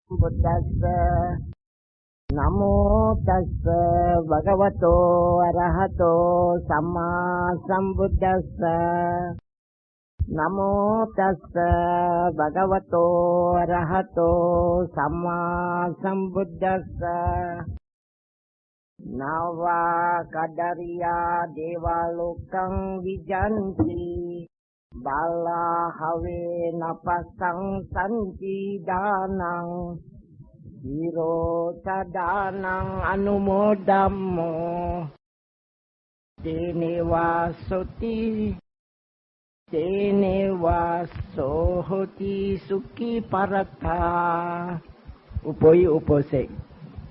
Sambuddhassa. Namo tassa bhagavato arahato samma sambuddhassa. Namo tassa bhagavato arahato samma sambuddhassa. Nava kadariya devalokang vijanti balahave napasang santi danang hiro cadanang anumodammo tenevasoti tenevasohoti sukhi paratha 有悲有菩薩。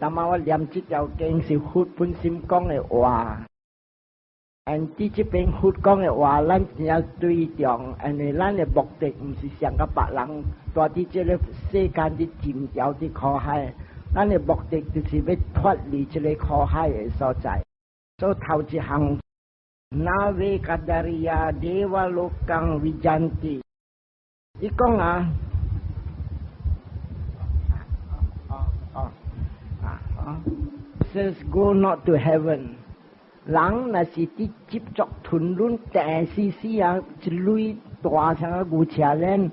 今仔我念這條經是佛本身講的話，and 佇這邊佛講的話，咱真正對重，因為咱的目的毋是上共別人，蹛佇這个世間佇浸著佇苦海，咱的目的就是欲脫離這个苦海的所在。所以頭一項，Nave kadariya deva lokang vijanti，伊講啊。哦哦啊！Says go not to heaven。人若是佇執著吞論定死死啊，一類大像個牛車鏈。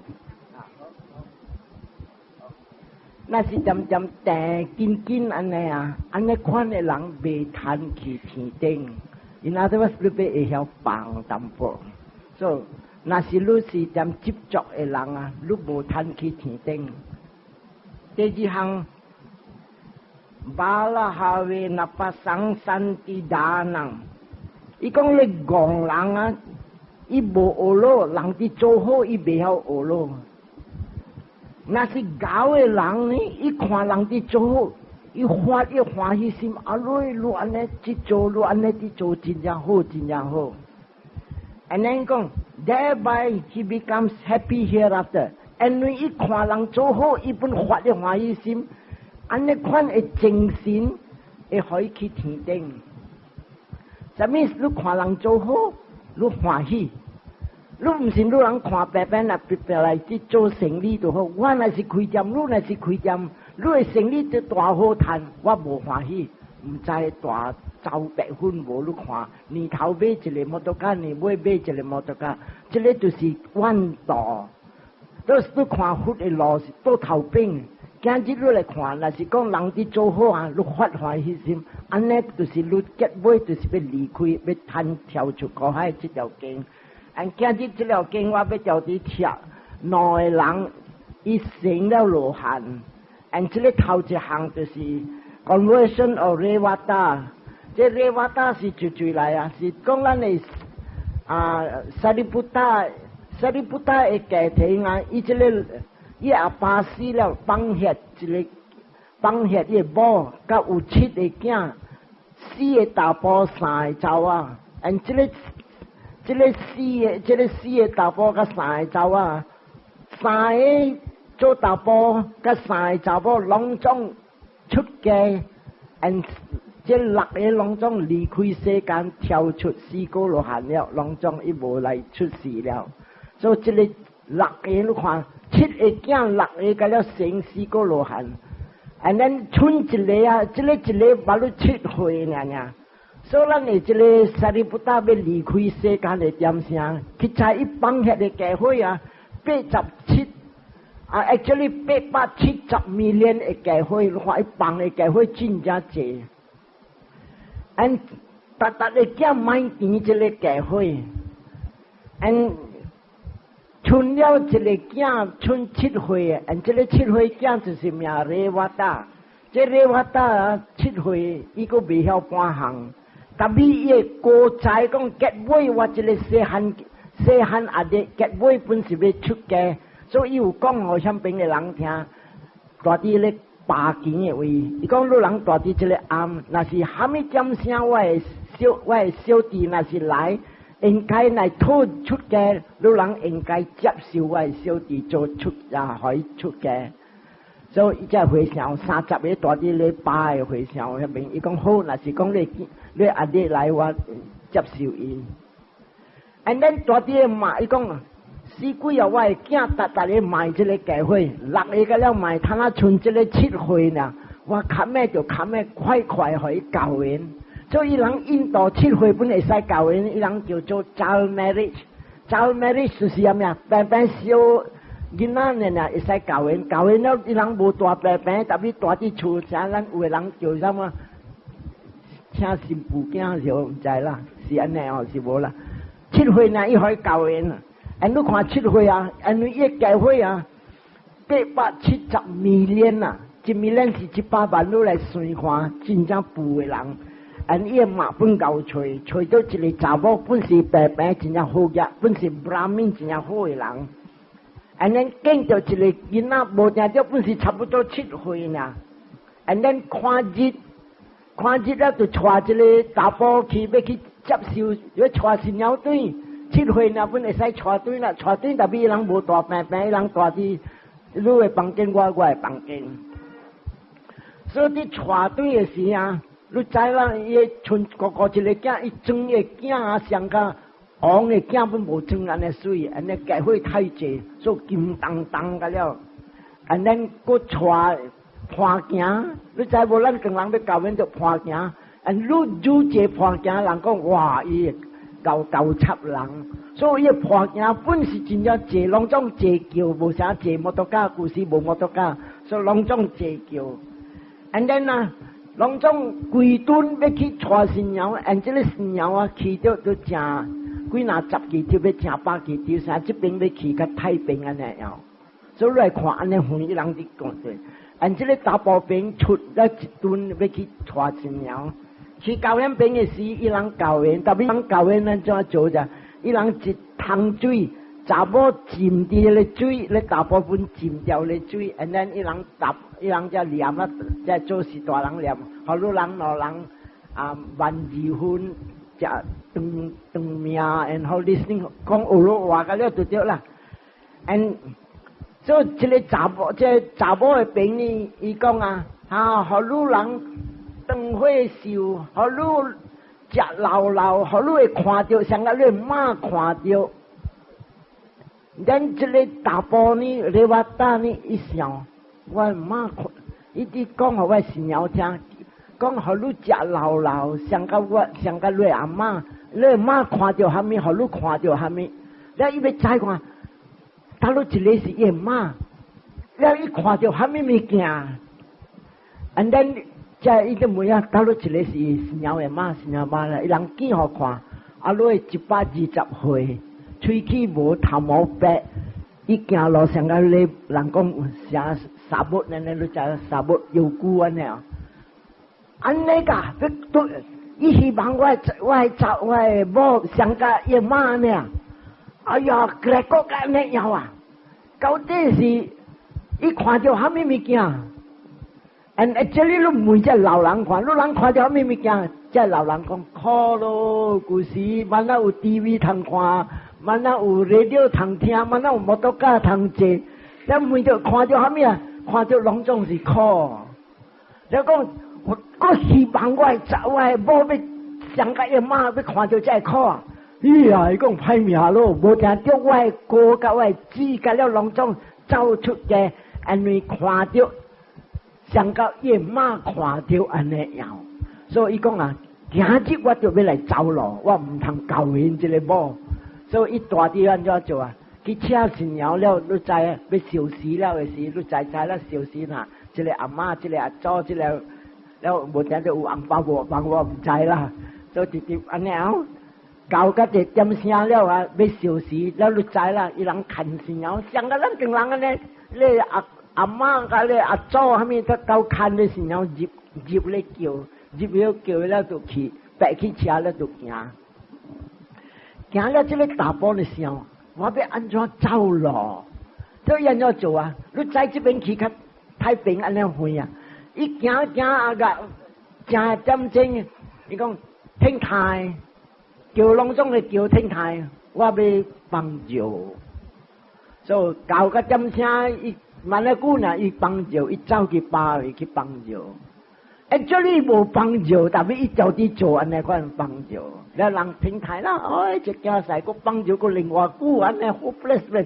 若是漸漸定緊緊按呢啊，按呢款的人袂通去天頂。因阿說你欲會曉放淡薄。所以若是你是漸執著的人啊，你無通去天頂。第二項。Balahave napasaṃsanti dānaṃ，伊講你戇人啊，伊無學咯，人佇做好，伊袂曉學咯。若是𠢕的人呢，伊看人佇做好，伊發伊歡喜心，啊，你你按呢去做，你按呢去做，真正好，真正好。And then 講，thereby he becomes happy hereafter。因為伊看人做好，伊本發伊歡喜心，按呢款的精神會予伊去天頂。啥物？你看人做好，你歡喜。你毋是你人看白白啊，白白來去做生理就好。我若是開店，你若是開店，你的生理就大好趁，我無歡喜。毋知大走白粉無你看，年頭買一个摩托車，年尾買一个摩托車，這个就是怨道。都是你看佛的路是倒頭反。今日你來看，若是講人佇做好啊，你發歡喜心，按呢就是你結尾就是欲離開，欲通跳出苦海這條經。按今日這條經，我欲叫你聽，兩個人伊成了羅漢，按這个頭一項就是 conversion of Revata，這 Revata 是就最來啊，是講咱的啊 Sariputta，Sariputta 的家庭啊，伊這个伊阿爸死了，放下一个放下伊的某，佮有七个囝，四个查埔，三個查某仔，按這个。這个四個查埔佮三個查某仔，三個做查埔佮三個查某攏總出家，and 這六个攏總離開世間，跳出四果羅漢了，攏總伊無來出世了。所以這个六个你看，七个囝六个佮了成四果羅漢，and then 賰一个啊，這个一个捌你7歲爾爾。所以咱的這个 Sariputta 欲離開世間的點聲，去在伊放下的家伙啊，87啊，actually 870 million 的家伙，你看伊放的家伙真正濟。and 逐逐个囝買錢這个家伙，and 賰了一个囝，賰7歲，and 這个7歲囝就是名 Revata，這 Revata 啊7歲，伊閣袂曉半項。特別伊會過在講結尾，我這个細漢細漢阿弟結尾本是欲出家，所以伊有講予遐邊的人聽，蹛佇咧巴經的位，伊講汝人蹛佇這个暗，若是蝦米點聲，我的小弟若是來，應該來討出家，汝人應該接受我的小弟做出啊，予伊出家。所以伊這和尚30個蹛佇咧巴的和尚遐邊，伊講好，若是講你你阿弟來，我接受伊。And then 蹛佇咧嘛，伊講死鬼啊！我的囝逐逐日賣這個家伙，六個個了賣，通啊賰這個7歲呢。我較咩就較咩快快予伊結緣。所以人印度七歲本會使結緣，伊人叫做 child marriage。child marriage 就是啥物啊？平平小囡仔呢呢會使結緣，結緣了伊人無蹛平平，特別蹛佇厝，啥咱有的人叫啥物？請新婦囝就毋知啦，是按呢哦，是無啦？七歲呢，伊可以結緣。And 你看七歲啊，因為伊結婚啊，870 million 啊，1 million 是100萬，你來算看，真正富的人。And 伊媽本𠢕揣，揣到一個查某，本是白白真正好額，本是 Brahmin 真正好的人。And then 見著一個囡仔，無定著本是差不多七歲呢。And then 看日，看日了就帶一個查埔去，欲去接受，欲帶新娘轉。七歲呢，本會使帶轉啦，帶轉特別伊人無蹛平平，伊人蹛佇你的房間，我的房間。所以佇帶轉的時啊，你知啦，伊賰哥哥一個囝，伊裝的囝啊，上較王的囝本無裝按呢媠，按呢家伙太濟，所以金當當個了。And then 閣帶伴行，你知無？咱唐人欲結婚就伴行，and 你愈濟伴行，人講哇，伊𠢕𠢕插人，所以伊伴行本是真正濟，攏總坐轎，無啥坐摩托卡，舊時無摩托卡，所以攏總坐轎。And then 啊，攏總規頓欲去帶新娘，and 這個新娘啊去著都誠幾若十幾條，欲誠百幾條，啥這邊欲去較太平按呢樣。所以來看按呢遠，伊人佇講對。And 這個查埔邊出了一頓欲去帶新娘，去交緣邊的時，伊人交緣，特別人交緣咱怎做者？伊人一桶水，查某浸佇咧水，咧大部分浸掉咧水，and then 伊人搭，伊人才念啊，才做事大人念，予你人兩人啊萬二分，食長長命，然後你先講學魯話個了就對啦。And 所以這個查某，這個查某的朋友，伊講啊，啊，予你人長歲壽，予你食老老，予你會看著，像甲你媽看著。咱這個查埔呢，你我等呢，伊想，我媽看，伊佇講予我新娘聽，講予你食老老，像甲我，像甲你阿媽，你阿媽看著啥物，予你看著啥物，了伊欲知看，佗落一個是伊媽，了伊看著啥物物件，and then 這伊就問啊，佗落一個是新娘的媽，新娘媽啦，伊人見予看，啊，你120歲。喙齒無頭毛白，伊行路像個咧人講啥沙木呢？你知沙木藥菇按呢？按呢個，對，伊希望我查我的某像個伊媽呢？哎呀，個國家按呢樣啊？到底是伊看著啥物物件？And actually 你問這老人看，你人看著啥物物件？這老人講苦咯，舊時嘛哪有 TV 通看？嘛哪有 radio 通聽，嘛哪有摩托卡通坐，你問著看著啥物啊？看著攏總是苦。你講我閣希望我查我的某欲像甲伊媽欲看著這個苦啊！咦呀，伊講歹命咯，無聽著我的哥佮我的姊佮了攏總走出家，因為看著像甲伊媽看著按呢樣，所以伊講啊，今日我就欲來走路，我毋通交緣這個某。所以伊蹛佇按怎做啊？去請新娘了，你知欲燒死了的時，你知知了燒死呐？這個阿媽，這個阿祖，這個了無聽著有紅包無包我毋知啦。所以直直按呢樣，搞到一點聲了啊，欲燒死了，你知啦？伊人牽新娘，像甲咱唐人按呢，你阿阿媽佮你阿祖啥物都到牽的新娘入入咧轎，入了轎了就去，白去車了就行。行了這個查埔的想，我欲按怎走路？這按怎做啊？你知這邊去較太平按呢遠啊？伊行行啊個，誠點鐘，伊講天台，轎攏總會叫天台，我欲放尿。所以搞個點聲，伊慢了久呢，伊放尿，伊走去巴去放尿。Actually 無幫助，但係伊就佇做按呢款幫助。了人平台啦，哎，一件事閣幫助閣另外久按呢 hopeless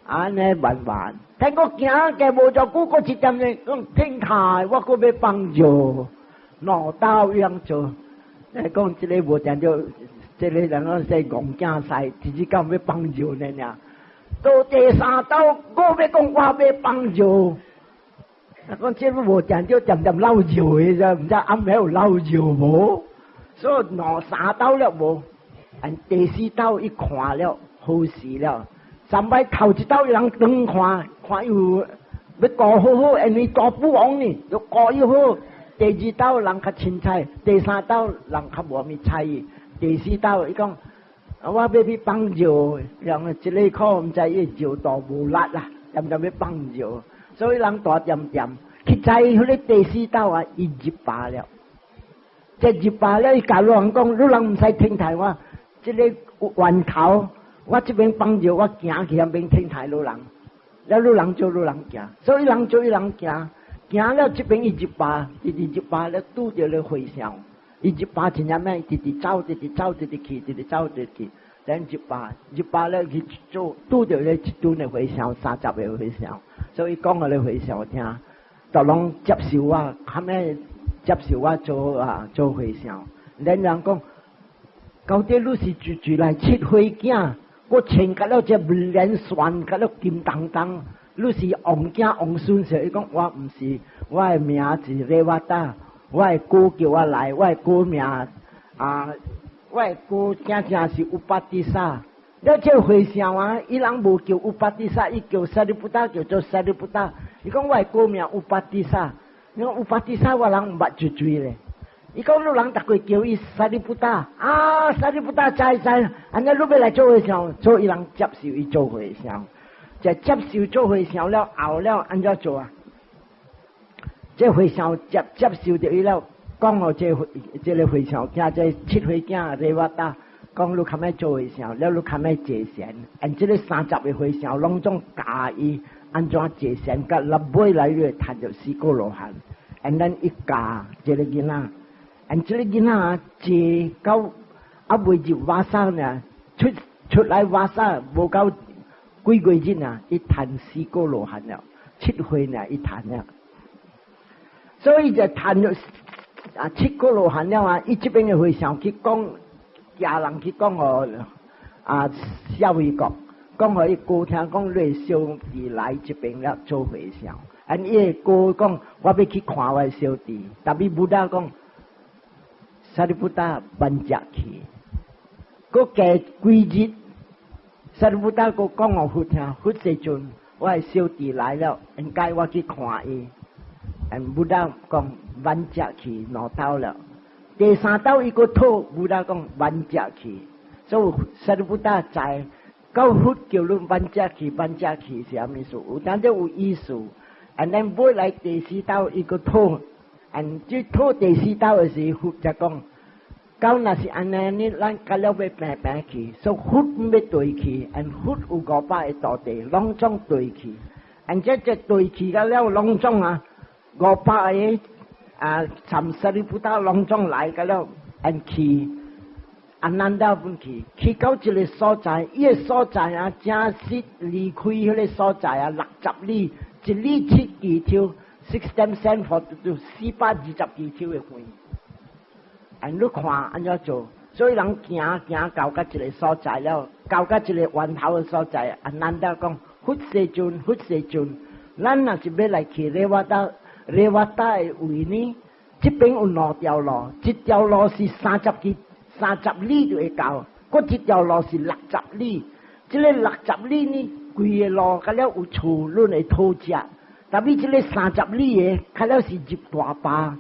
按呢慢慢。聽講行嘅無多久，閣一點呢講平台，我閣欲幫助，兩道樣做。你講這个無定著，這个人講說戇囝婿，直直講欲幫助呢爾。到第三道，我欲講我欲幫助。講這個無定著，恬恬漏尿的啫，毋知暗暝有漏尿無？所以兩三道了無，按第四道伊看了好勢了。上擺頭一道伊人轉看，看有欲顧好好，因為大富翁呢，欲顧伊好。第二道人較凊彩，第三道人較無啥物睬伊。第四道伊講，我欲去放尿，人一个可毋知伊尿道無力啦，恬恬欲放尿，所以人大恬恬去知彼个第四道啊，伊入罷了。這入罷了，伊共人講，你人毋使聽台我，這个源頭，我這邊放尿，我行去遐邊聽台你人，了你人做你人行，所以人做伊人行。行了這邊伊入罷，直直入罷了，拄著咧和尚，伊入罷真正咩？直直走，直直走，直直去，直直走，直去，等入罷，入罷了去做，拄著咧一陣的和尚，30個和尚，所以講予咧和尚聽，就攏接受我，後尾接受我做啊做和尚。恁人講，到底你是住住來七歲囝，我穿甲了這臉旋甲了金當當。你是王囝王孫時，伊講我毋是，我的名字 Revata，我的姑叫我來，我的姑名啊，我的姑正正是 Upatissa。了這和尚啊，伊人無叫 Upatissa，伊叫 Sariputta，叫做 Sariputta。伊講我的姑名 Upatissa，你講 Upatissa 我人毋捌住住咧。伊講你人逐個叫伊 Sariputta，啊，Sariputta 知知，按呢你欲來做和尚，所以伊人接受伊做和尚。就接受做和尚了後了，按怎做啊？這和尚接接受著伊了，講予這這个和尚聽，這七歲囝 Revata，講你較欲做和尚，了你較欲坐禪，按這个30個和尚攏總教伊按怎坐禪，甲落尾來伊會趁著四果羅漢。And then 伊教這个囡仔，and 這个囡仔坐到猶未入瓦薩呢，出出來瓦薩無夠幾個日啊，伊趁四果羅漢了，7歲呢，伊趁了，所以就趁著啊七果羅漢了啊！伊這邊的和尚去講，家人去講予啊舍衛國，講予伊哥聽講，你小弟來這邊了做和尚，啊伊的哥講，我欲去看我的小弟，但是 Buddha 講，Sariputta 慢才去，閣過幾日。Sariputta 閣講予佛聽，佛世尊，我的小弟來了，應該我去看伊。And Buddha 講慢才去兩道了，第三道伊閣討 Buddha 講慢才去，所以 Sariputta 知到佛叫你慢才去，慢才去是啥物意思？有當這有意思。And then 尾來第四道伊閣討，and 這討第四道的時，佛才講。到若是按呢，你咱甲了欲平平去，所以佛欲對去，and 佛有500個徒弟，攏總對去，and 這這對去甲了攏總啊，500個啊，參 Sariputta 攏總來甲了，and 去，Ananda 本去，去到一个所在，伊个所在啊，正實離開彼个所在啊，60里，1里7刣，six times seven 42，420刣的遠。按你看按怎做，所以人行行到甲一个所在了，到甲一个源頭的所在，Ananda 講佛世尊，佛世尊，咱若是欲來去 Revata，Revata 的位呢？這邊有兩條路，一條路是30幾30里就會到，閣一條路是六十里。這个六十里呢，規个路較了有厝，恁會討食。但是這个三十里的，較了是入大壩。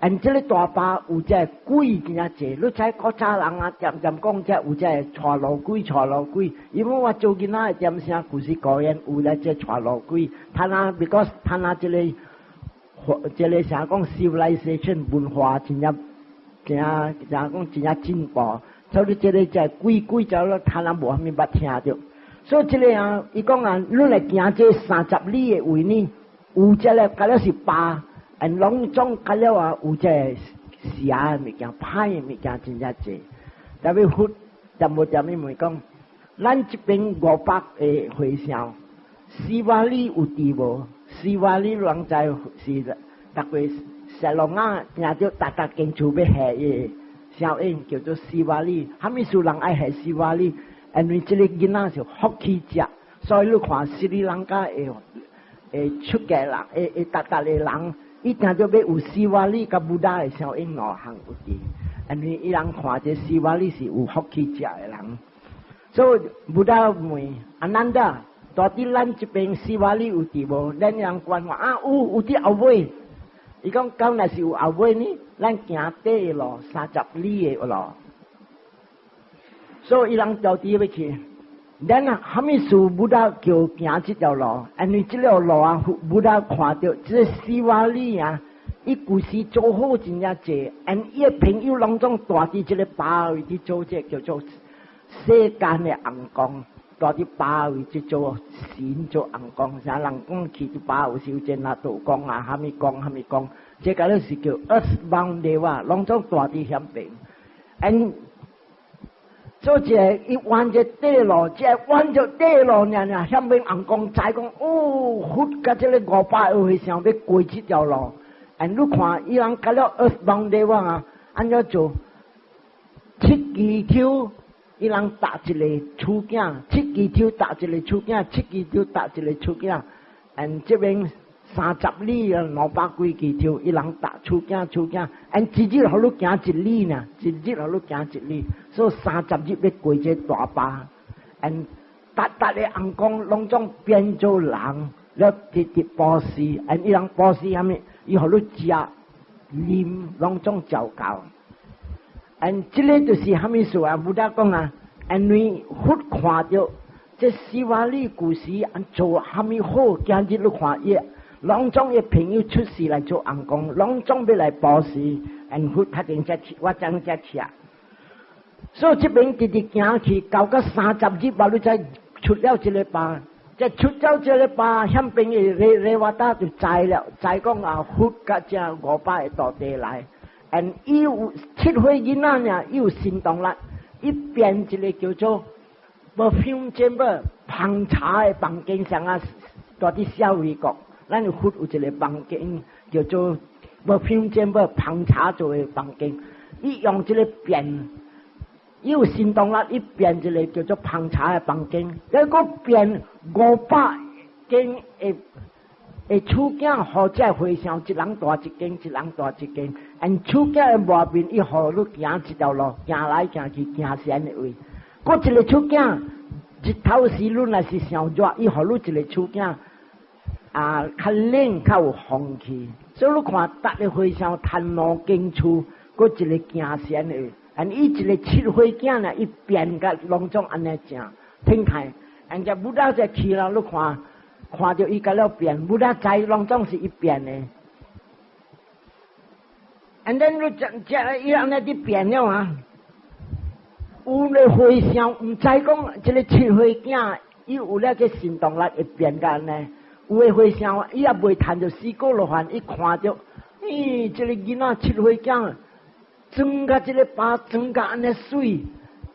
And 這个大壩有這鬼真正濟，你知古早人啊，恬恬講這有這娶路鬼、娶路鬼。因為我做囡仔的點聲故事高原有來這娶路鬼，他那 because 他那這个這个啥講 civilization 文化真正真正講真正進步，所以這个這鬼鬼走了，他那無啥物捌聽著。所以這个啊，伊講啊，你來行這三十里的位呢，有這个，敢若是壩。and 攏總較了啊有這個邪的物件、歹的物件真正濟。特別佛恬無恬伊問講，咱這邊500個和尚，舍衛利有佇無？舍衛利人知是逐個雪龍仔聽著逐逐間厝欲下伊聲音叫做舍衛利。啥物事人愛下舍衛利？因為這個囡仔是福氣食，所以你看斯里蘭卡的會出家人，會會逐逐個人，伊定著欲有舍衛利佮 Buddha 的相應兩項有佇，因為伊人看這舍衛利是有福氣食的人，所以 Buddha 問阿難達，到底咱這邊舍衛利有佇無？咱人關話啊有，有佇後尾。伊講敢若是有後尾呢？咱行短路30里的路，所以伊人到底欲去。咱啊，啥物事 Buddha 叫行這條路？因為這條路啊，Buddha 看著這個舍衛利啊，伊舊時做好真正濟，and 伊的朋友攏總蹛佇這個巴位佇做這個叫做世間的尪公，蹛佇巴位佇做神做尪公，啥人講去佇巴有修真啊，道公啊，啥物公啥物公，這個咧是叫 Earth-bound Deva，攏總蹛佇遐邊，and 做一個伊彎一短路，這彎著短路爾爾，遐邊尪公知講哦，佛佮這個500個和尚欲過這條路，and 你看伊人佮了 Earth-bound Deva 啊，按怎做？七支抽，伊人踏一个厝囝，七支抽踏一個厝囝，七支抽踏一個厝囝，and 這邊30里啊，200幾支抽，伊人踏厝囝厝囝，and 一日予你行一里呢，一日予你行一里，所以30日欲過這大壩，and 逐逐個尪公攏總變做人，了直直布施，and 伊人布施啥物？伊予你食、啉，攏總照夠。and 這個就是啥物事啊？Buddha 講啊，因為佛看著這舍衛利舊時按做啥物好，今日你看伊，攏總伊朋友出世來做尪公，攏總欲來布施，and 佛較定才我怎才聽。所以這邊直直行去，到到30日，無你才出了這个壩，這出了這个壩，遐邊的レレ瓦達就知了，知講啊佛佮這500個徒弟來。and 伊有7歲囡仔爾，伊有神通力，伊變一個叫做 perfume chamber 芳茶的房間上啊，蹛佇舍衛國，咱有佛有一個房間叫做 perfume chamber 芳茶做的房間，伊用這個變，伊有神通力，伊變一個叫做芳茶的房間，抑閣變500間的。會厝囝予這和尚一人蹛一間，一人蹛一間，and 厝囝的外面，伊予你行一條路，行來行去，行善的位。閣一個厝囝，日頭時你若是傷熱，伊予你一個厝囝啊，較冷較有風氣。所以你看，逐個和尚趁兩間厝，閣一個行善的位，and 伊一個7歲囝呢，伊變甲攏總按呢正，聽看，and 這 Buddha 才去了，你看。看著伊佮了變，Buddha 知攏總是伊變的。And then 你這這伊按呢佇變了啊？有咧和尚毋知講這个7歲囝，伊有了這神動力會變甲按呢。有的和尚伊也未趁著四果羅漢，伊看著，咦，這个囡仔7歲囝，裝甲這个壩裝甲按呢媠，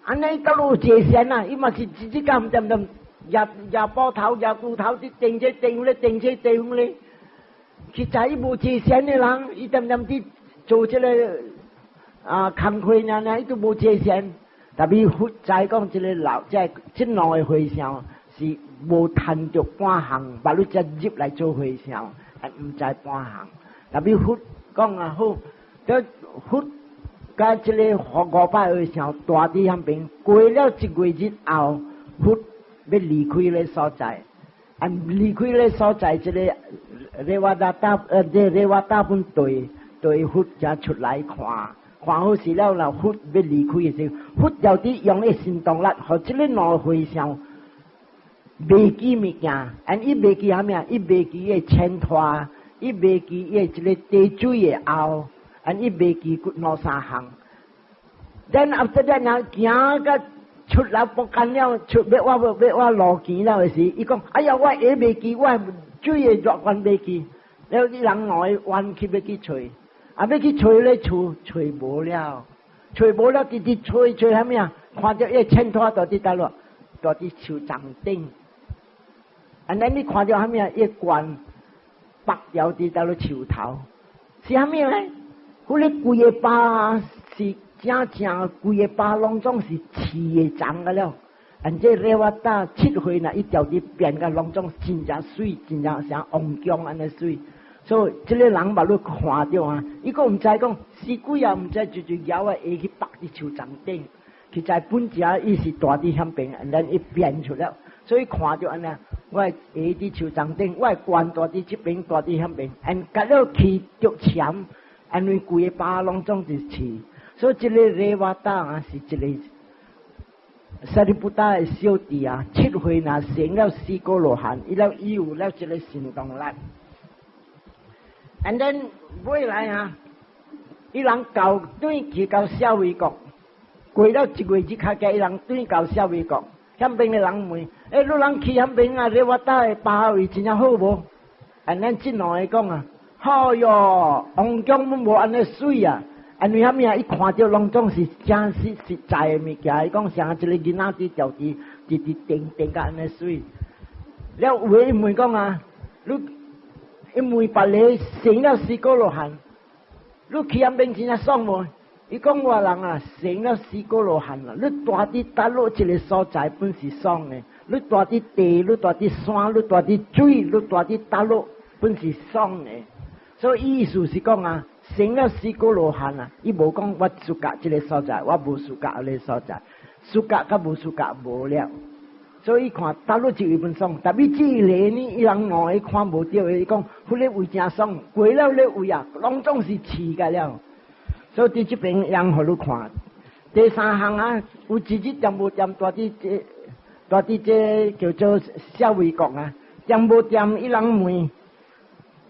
按呢倒落有坐禪啊？伊嘛是直直咁恬恬。舉舉斧頭、舉鋤頭，佇定這地方咧，定這地方咧。其實伊無坐禪的人，伊恬恬佇做這个啊工課爾爾，伊都無坐禪。特別佛知講這个老，這這兩个和尚是無趁著半項，把你才入來做和尚，還毋知半項。特別佛講啊好，這佛佮這个500和尚蹛佇遐邊，過了一月日後，佛欲離開咧所在，啊離開咧所在，這个レ瓦達達這レ瓦達本對對佛才出來看，看好勢了啦，佛欲離開的時，佛就佇用伊神動力，予這个兩个和尚袂記物件，and 伊袂記啥物啊？伊袂記伊的錢袋，伊袂記伊的這个茶水的甌，and 伊袂記兩三項。Then after that 若行甲出來不干了，出欲我欲我落錢了的時，伊講：哎呀，我鞋袂記，我水的熱罐袂記。了伊人兩个彎去欲去揣，啊欲去揣咧厝，揣無了，揣無了，直直揣揣啥物啊？看著伊个錢袋佇佇佗落，佇佇樹叢頂。And then 你看著啥物啊？伊个冠縛牢佇佗落樹頭，是啥物咧？彼个規个巴是正正規个巴攏總是刺的長個了。And 這 Revata 7歲若伊調佇變甲攏總真正媠，真正像王宮按呢媠。所以這个人目你看著啊，伊閣毋知講死鬼也毋知，就就枵仔鞋去縛佇樹叢頂，其實本正伊是蹛佇遐邊，and then 伊變出了，所以看著按呢，我鞋佇樹叢頂，我冠蹛佇這邊，蹛佇遐邊，and 結了去著攕，因為規個巴攏總是刺，所以這個 Revata 啊是一個 Sariputta 的小弟啊，7歲若成了四果羅漢，伊了伊有了這個行動力。And then 尾來啊，伊人到轉去到舍衛國，過了一月之較久，伊人轉到舍衛國，遐邊的人問：欸，你人去遐邊啊？Revata 的巴位真正好無？And then 這兩个講啊，好喲，王宮攏無按呢媠啊！因為啥物啊？伊看著攏總是真實實在的物件，伊講像一個囡仔佇吊佇直直定定甲按呢媠。了有的伊問講啊，你伊問別个成了四果羅漢，你去遐邊真正爽無？伊講我人啊，成了四果羅漢啦，你蹛佇佗落一個所在本是爽的，你蹛佇地，你蹛佇山，你蹛佇水，你蹛佇佗落本是爽的。所以意思是講啊，成了四果羅漢啊，伊無講我 suka 這個所在，我無 suka 這個所在，suka 佮無 suka 無了。所以看佗落一位本爽，但是這個呢，伊人兩个看無著的，伊講彼個位真爽，過了咧位啊，攏總是刺個了。所以佇這邊人予你看，第三項啊，有一日踮無踮蹛佇這蹛佇這叫做舍衛國啊，踮無踮伊人問，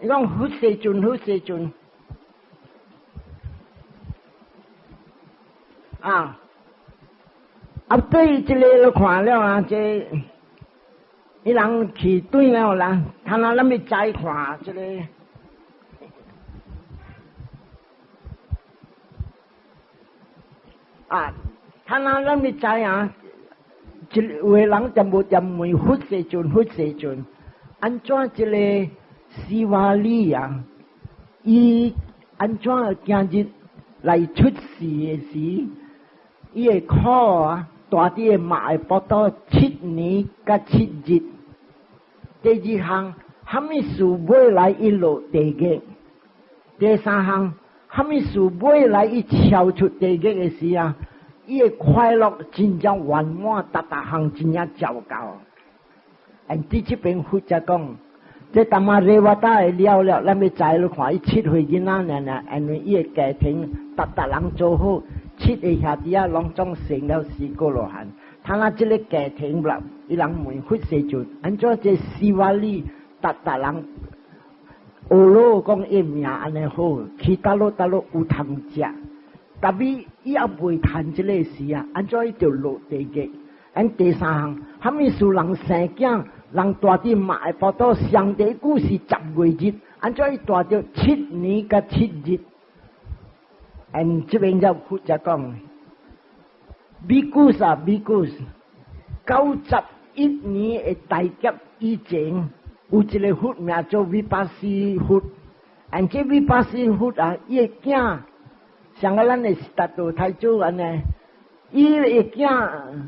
伊講佛世尊，佛世尊啊。啊，對這個你看了啊，這伊人去對了啦，他那咱欲再看這個啊，他那咱欲知啊，一有的人踮無踮問佛世尊，佛世尊，按怎這個舍衛利啊？伊按怎今日來出世的時，伊會苦啊？蹛佇个媽的腹肚7年佮7日。第二項，啥物事尾來伊落地獄？第三項，啥物事尾來伊超出地獄的時啊，伊的快樂真正圓滿，逐逐項真正糟糕。And 佇這邊佛才講，這當仔 Revata 會了了，咱欲知你看伊7歲囡仔爾爾，因為伊的家庭逐逐人做好。七個兄弟仔攏總成了四果羅漢。他那這個家庭啦，伊人問佛世尊，按怎這舍衛利逐逐人學老講伊命按呢好，去佗落佗落有通食，但是伊猶未趁這个時啊，按怎伊就落地獄？按第三項，啥物事人生囝，人蹛佇媽的腹肚上底久是10月日，按怎伊蹛著7年佮7日？And 這邊就佛才講，比丘啊，比丘，91年的大劫以前，有一個佛名做 Vipassi 佛。And 這 Vipassi 佛啊，伊的囝，像個咱的悉達多太祖按呢，伊的囝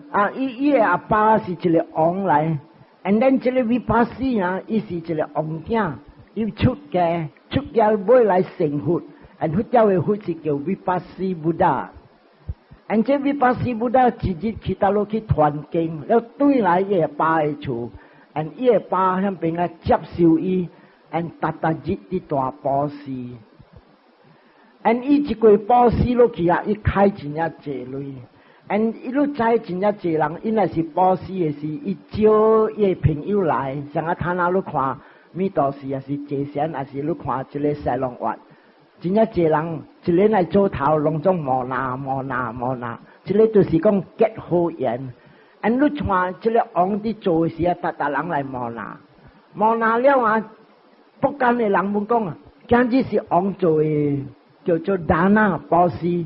啊，伊伊的阿爸是一個王來，and then 這個 Vipassi 啊，伊是一個王囝，伊出家，出家尾來成佛。And 佛教的佛是叫 Vipassi Buddha。And 這 Vipassi Buddha 一日去佗落去傳經，了轉來伊的爸的厝，and 伊的爸遐邊啊接受伊，and 逐逐日佇大布施。And 伊一過布施落去啊，伊開真正濟鐳。And 伊汝知真正濟人，伊若是布施的時，伊招伊的朋友來，像啊他那汝看彌陀寺，抑是濟善，抑是汝看這个西龍月。真正濟人，一个來做頭，攏總摩那摩那摩那，這个就是講結好緣。And 你看這个王佇做的時啊，逐逐人來摩那，摩那了啊，福建的人們講啊，今日是王做的，叫做 dana 布施。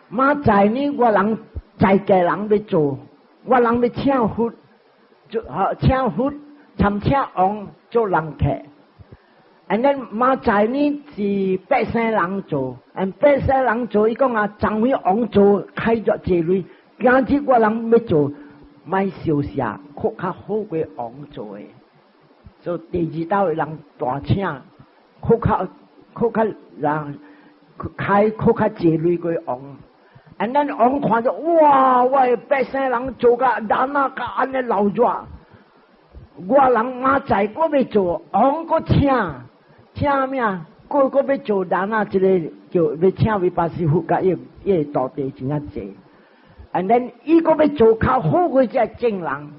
明載呢，我人在家人欲做，我人欲請佛，做請佛，參請王做人客。And then 明載呢是百姓人做，and 百姓人做，伊講啊，昨昏王做開咗濟鐳，今日我人欲做，莫相惜，閣較好過王做的。所以第二道的人大請，閣較人開閣較濟鐳過王。And then 王看著，哇！我的百姓人做甲 dana 甲按呢流熱，我人明載閣欲做，王閣請請咩啊？閣閣欲做 dana，這个叫欲請維巴斯佛佮伊徒弟真正濟。And then 伊閣欲做較好過這眾人。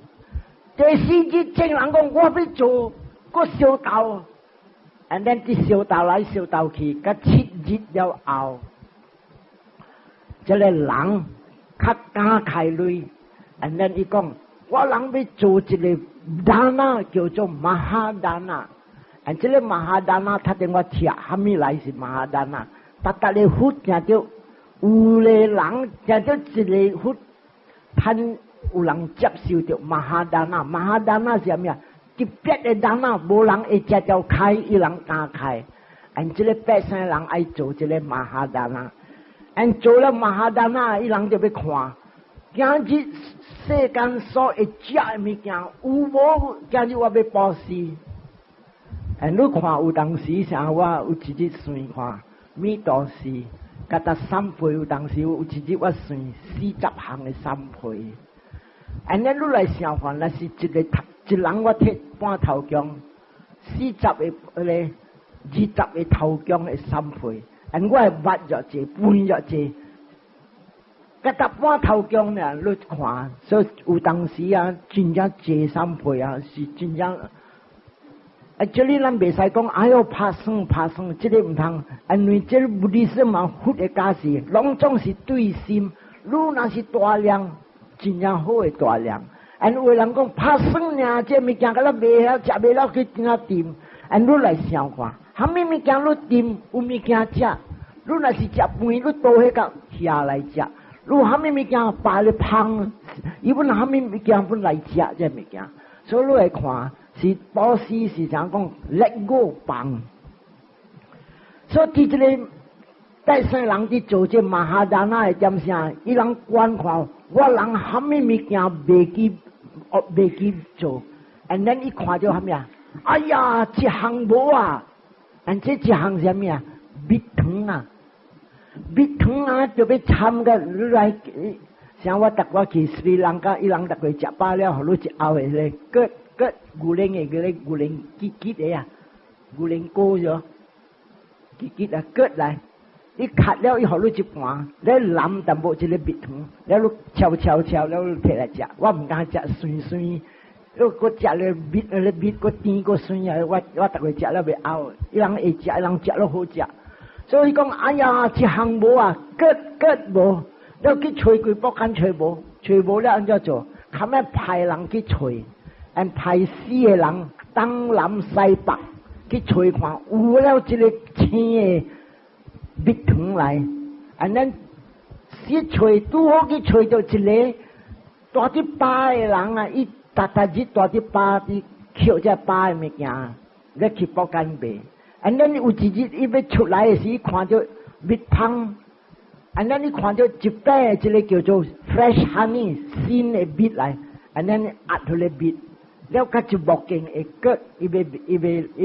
第四日眾人講我欲做，閣相鬥。And then 佇相鬥來相鬥去，佮7日了後，這个人較敢開鐳，and then 伊講，我人欲做一个 dana 叫做 maha dana，and 這个 maha dana，頭先我聽蝦米來是 maha dana，逐逐个佛聽著有個人聽著一个佛，趁有人接受著 maha dana，maha dana 是啥物啊？特別的 dana，無人會食著開，伊人敢開，and 這个百姓人愛做這个 maha dana。And 做了 maha dana，伊人就欲看，今日世間所會食的物件有無？今日我欲布施。And 你看有當時像我有一日算看，米多士，佮達三倍，有當時有一日我算40項的三倍。And 你來想看，若是一個頭一人我提半頭強，40個彼個20個頭強的三倍。And 我的肉偌濟，飯偌濟，佮達半頭強呢？你看，所以有當時啊，真正濟三倍啊，是真正。啊，這裡咱袂使講，哎喲，拍算拍算，這個毋通，因為這個 Buddhism 嘛，佛的教示，攏總是對心。你若是大量，真正好的大量。And 有的人講拍算爾，這物件敢若袂曉，食袂了去怎啊掂？And 你來想看，蝦米物件你掂，有物件食。你若是食飯，你倒彼個遐來食。你蝦米物件擺咧芳，伊本蝦米物件本來食這物件。所以你來看，是布施是怎講？Let go 放。所以佇這个百姓人佇做這 maha dana 的點啥？伊人觀看我人蝦米物件袂記，袂記做，and then 伊看著蝦米啊？哎呀，一項無啊！And 這一項是蝦米啊？蜜糖啊！蜜糖啊，就欲摻個你來，像我逐我去斯里蘭卡，伊人逐個食飽了，予你一甌的彼個個牛奶的彼個牛奶結結的啊，牛奶膏咗，結結啊，割來，你崁了伊予你一盤，你淋淡薄這个蜜糖，了你敲敲敲了你提來食，我毋敢食酸酸，你閣食了蜜，彼蜜閣甜閣酸啊，我逐個食了袂漚，伊人會食，伊人食了好食。所以講，哎呀，一項無啊，割割無，了去揣規北間揣無，揣無了按怎做？較尾派人去揣，and 派四個人東南西北去揣看，有了這个青的蜜糖來，and then 去揣拄好去揣著一个蹛佇巴的人啊，伊逐逐日蹛佇巴佇抾這巴的物件，咧去北間賣。And then 有一日伊欲出來的時，看著蜜蜂，and then 伊看著一擺這个叫做 fresh honey 新的蜜來，and then 壓彼个蜜，了佮一木鏡的割，伊欲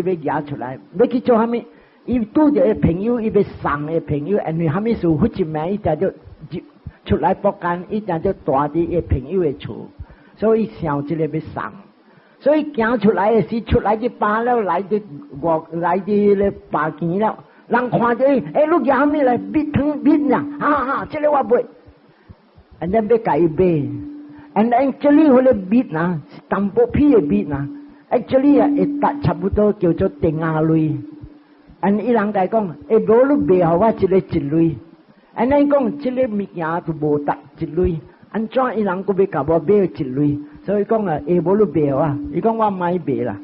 蜈出來，欲去做蝦米？伊拄著伊朋友，伊欲送伊朋友，因為蝦米事？彼一暝伊定著入出來北間，伊定著蹛佇伊朋友的厝，所以想這个欲送。所以行出來的時，出來佇巴了，來佇外來佇咧巴墘了，人看著伊，欸，你蜈蝦米來？蜜糖蜜啊！哈哈，這个我買，and then 欲共伊買，and then 這裡彼个蜜啊，是淡薄皮的蜜啊，actually 啊，會達差不多叫做定仔鐳。And 伊人共伊講，欸，無你賣予我一个一鐳，and then 講這个物件都無值一鐳，按怎伊人閣欲共我買一鐳？所以講啊，下無你賣啊，伊講我莫賣啦。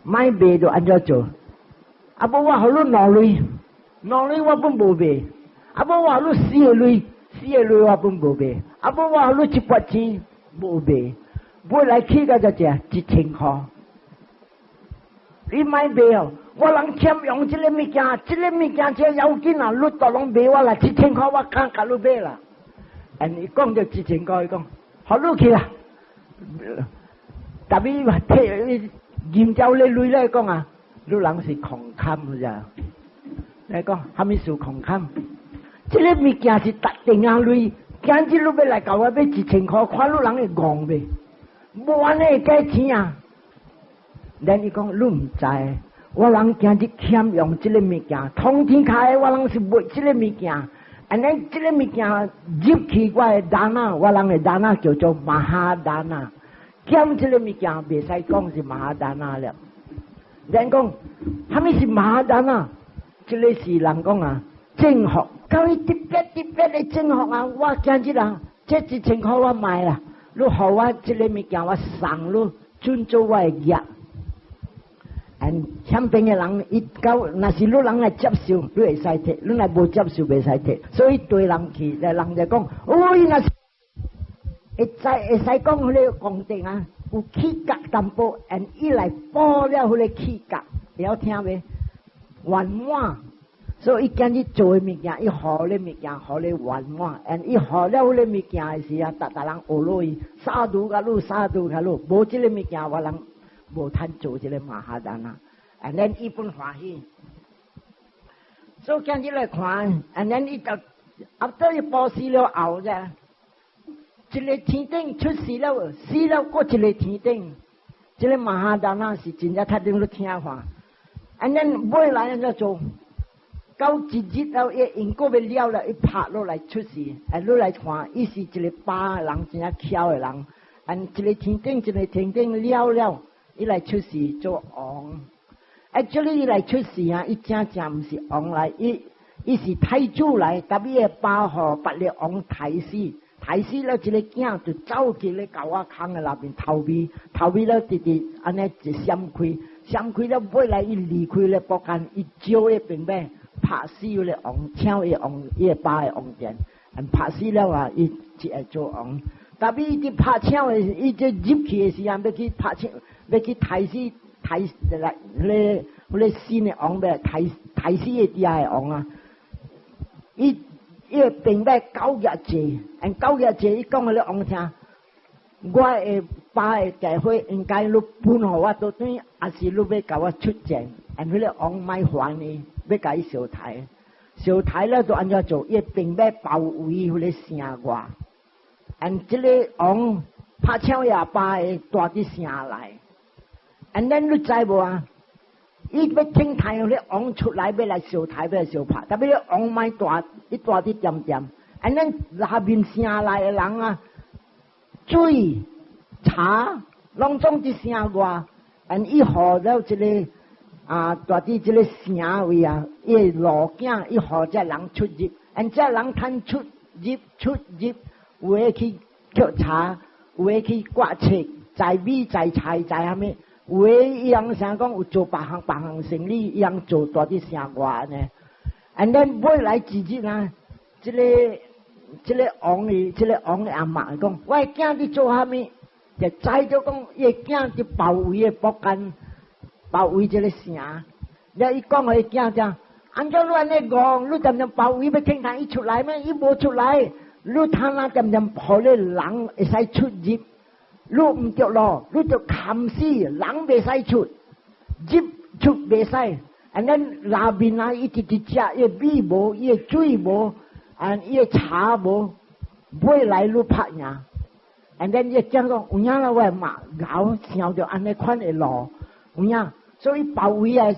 莫賣就按怎做？啊無我予你兩鐳，兩鐳我 pun 無賣。啊無我予你四个鐳，四个鐳我 pun 無賣。啊無我予你一筆錢，無賣。尾來起到這隻一千箍，你莫賣哦！我人欠用這个物件，這个物件這要緊啊！你都攏賣我啦，一千箍我敢共你買啦。And 伊講著一千箍，伊講予你去啦。特別摕銀條咧鐳來講啊，你人是窮坎咋？來講，啥物事窮坎？這个物件是特定仔鐳，今日你欲來共我買一千箍，看你人會戇袂？無按呢價錢啊！咱伊講你毋知，我人今日欠用這个物件，通天下我人是賣這个物件，按呢這个物件入去我的 dana，我人的 dana 叫做 maha dana，減這个物件袂使講是 maha dana 了。咱講，啥物是 maha dana？這个是人講啊，正學，教伊特別特別的正學啊！我今日啊，這一千箍我賣啦。你予我這个物件，我送你，準做我的業。And 欠邊的人，伊到，若是你人來接受，你會使摕；你若無接受，袂使摕。所以對人去，來人就講，哦，伊若是會知會使講彼个功德啊，有起角淡薄，and 伊來補了彼个起角，會曉聽袂？圓滿。所以伊今日做的物件，伊予咧物件，予咧圓滿，and 伊予了彼个物件的時啊，逐逐人學落伊，sadhu 共你，sadhu 共你，無這个物件，我人無通做這个 maha dana。And then 伊 pun 歡喜。所以今日來看，and then 伊就 after 伊布施了後啫，一个天頂出世了，死了閣一个天頂，這个 maha dana 是真正較頂咧聽話。And then 尾來按怎做？到一日了，伊因果欲了了，伊拍落來出世，啊，你來看，伊是一个爸人，真正巧的人。And 一个天頂，一个天頂了了，伊來出世做王。Actually，伊來出世啊，伊真正毋是王來，伊是太子來，但伊的爸予別个王刣死，刣死了，這个囝就走去咧狗仔空的內面逃避，逃避了直直按呢一閃開，閃開了尾來伊離開咧薄間，伊招伊兵馬。拍死彼个王，搶伊王，伊个爸的王殿，拍死了啊！伊就會做王。但伊佇拍搶的，伊這入去的時陣，欲去拍搶，欲去刣死刣來，彼个新的王欲刣刣死伊底下的王啊！伊伊个兵馬九廿濟，九廿濟，伊講予彼王聽，我的爸的家伙應該你分予我倒轉，抑是你欲共我出戰？and 彼个王莫還伊。欲共伊相刣，相刣了就按怎做？伊兵馬包圍彼个城外，and 這个王拍搶伊阿爸的蹛佇城內，and then 你知無啊？伊欲等待彼个王出來，欲來相刣，欲來相拍，但彼个王莫蹛，伊蹛佇恬恬，and then 內面城內的人啊，水茶攏總佇城外，and 伊予了這个。啊，蹛佇這个城位啊，伊的路徑，伊予這人出入，and 這人通出入出入，有的去抾柴，有的去割冊，載米載菜載啥物，有的伊人啥講有做別項別項生意，伊人做蹛佇城外呢。And then 尾來一日啊，這个王伊，這个王的阿嬤講，我的囝佇做啥物？就知著講，伊的囝佇包圍的薄間。包圍這个城，了伊講予伊囝聽，按怎你按呢戇？你恬恬包圍欲聽看伊出來咩？伊無出來，你通啊恬恬予彼人會使出入？你毋著咯，你著崁死，人袂使出，入出袂使。And then 內面啊，伊直直食，伊米無，伊水無，啊，伊茶無，尾來你拍贏。And then 伊講講，有影啦，我的媽𠢕想著按呢款的路，有影。所以包圍啊，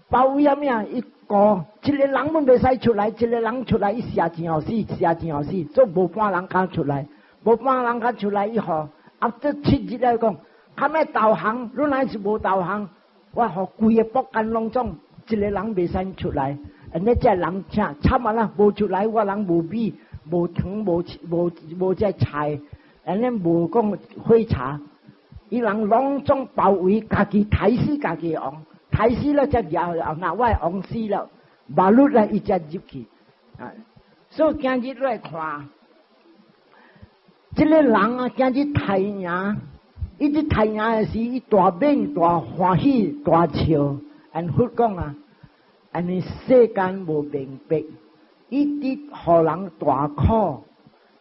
包圍啊咩啊？伊顧一个人攏袂使出來，一個人出來，伊射真予死，射真予死，所以無半人敢出來，無半人敢出來以後，啊，這七日來講，較欲投降，你若是無投降，我予規个北間攏總一个人袂使出來，and 呢這人請慘啊啦，無出來，我人無米、無糖、無無無這菜，and 呢無講火柴，伊人攏總包圍，家己刣死家己王，刣死了才舉後，若我王死了，馬路來伊才入去。啊，所以今日來看，這個人啊，今日刣贏，伊佇刣贏的時，伊大免大歡喜大笑，按佛講啊，按呢世間無明白，伊佇予人大苦。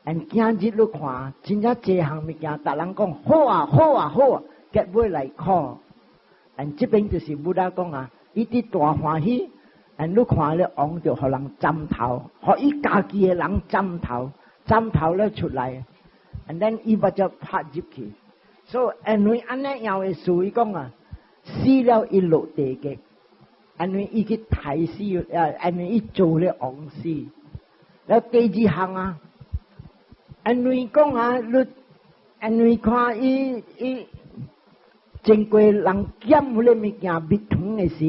按今日你看，真正這項物件，逐人講好啊好啊好啊，結尾來苦。按這邊就是 Buddha 講啊，伊佇大歡喜，按你看咧王就予人斬頭，予伊家己的人斬頭，斬頭了出來，and then 伊把就拍入去。所以因為按呢樣的事，伊講啊，死了伊落地獄，因為伊去刣死，啊，因為伊做了王死。了第二項啊，因為講啊，你因為看伊伊經過人撿彼個物件蜜糖的時，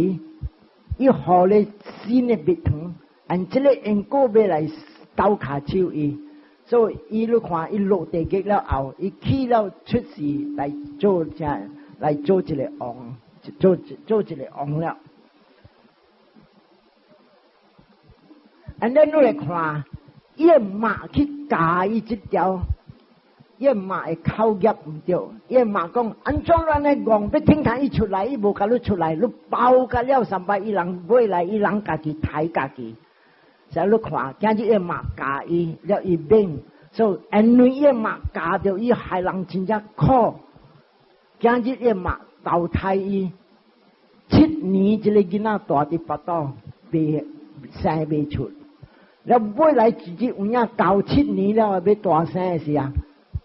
伊予咧新的蜜糖，按這個因果欲來鬥跤手伊，所以伊你看伊落地獄了後，伊去了出世來做啥？來做一個王，做做一個王了。And then 你來看，伊的媽去教伊這條，伊的媽的口業毋對，伊的媽講按怎按呢戇欲聽看伊出來，伊無共你出來，你包甲了三擺，伊人尾來，伊人家己刣家己。所以你看，今日伊的媽教伊了伊免，所以因為伊的媽教著伊害人真正苦。今日伊的媽投胎伊7年，這個囡仔蹛佇腹肚，未生未出。了尾來一日有影夠七年了，欲大生的時啊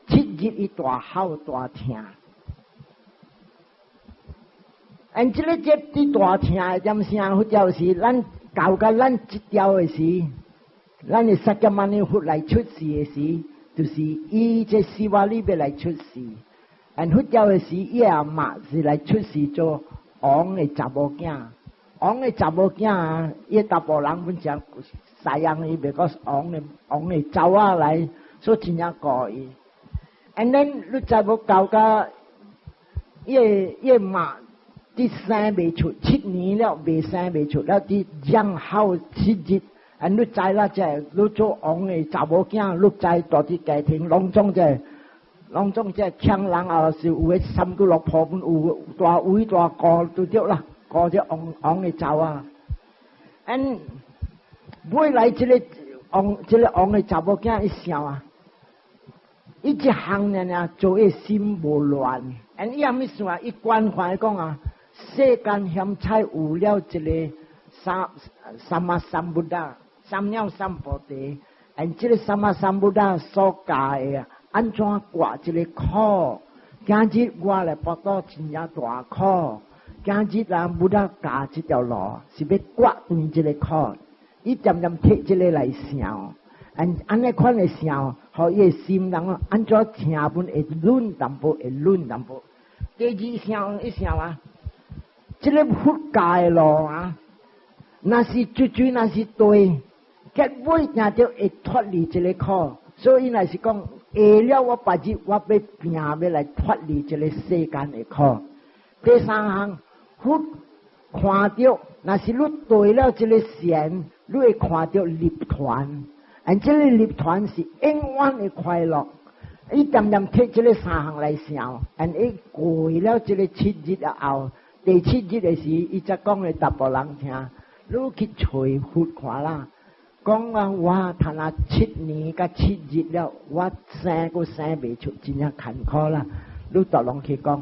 ，7日伊大哭大疼。按這個節佇大疼的點聲，或者是咱教甲咱這條的時，咱的釋迦牟尼佛來出世的時，就是伊這西瓦里欲來出世。按佛教的時，伊阿媽是來出世做王的查某囝，王的查某囝啊，伊查埔人本講西洋伊袂講王的王的查某仔來，所以真正顧伊。And then 你知無教甲伊的伊的媽佇生未出，七年了未生未出，了佇養好7日，and 你知啦，這你做王的查某囝，你知蹛佇家庭攏總這攏總這強人啊，是有的三姑六婆有大位大顧都對啦，顧這王王的查某仔。And 尾來這個王這個王的查某囝伊想啊，伊這項爾爾做伊心無亂，and 伊啥物想啊？伊關懷講啊，世間現在有了一個三薩瑪三 Buddha，三藐三菩提，and 這個薩瑪三 Buddha 所教的啊，按怎過這個苦？今日我來腹肚真正大苦，今日啊，Buddha 教這條路是欲割斷這個苦，伊漸漸提這個來想，按按呢款的想，予伊的心人按怎聽本會軟淡薄，會軟淡薄。第二想一想啊，這個佛教的路啊，若是絕對若是對，結尾定著會脫離這個苦。所以若是講，下了我別日我欲拼欲來脫離這個世間的苦。第三項，佛看著，若是你對了這個線，你會看著涅槃，而這個涅槃是永遠的快樂。伊漸漸提這個三項來想，and 伊過了這個七日後，第七日的時，伊才講予查埔人聽，你去揣佛看啦，講啊，我讀啊七年佮七日了，我生閣生袂出，真正艱苦啦。你逐攏去講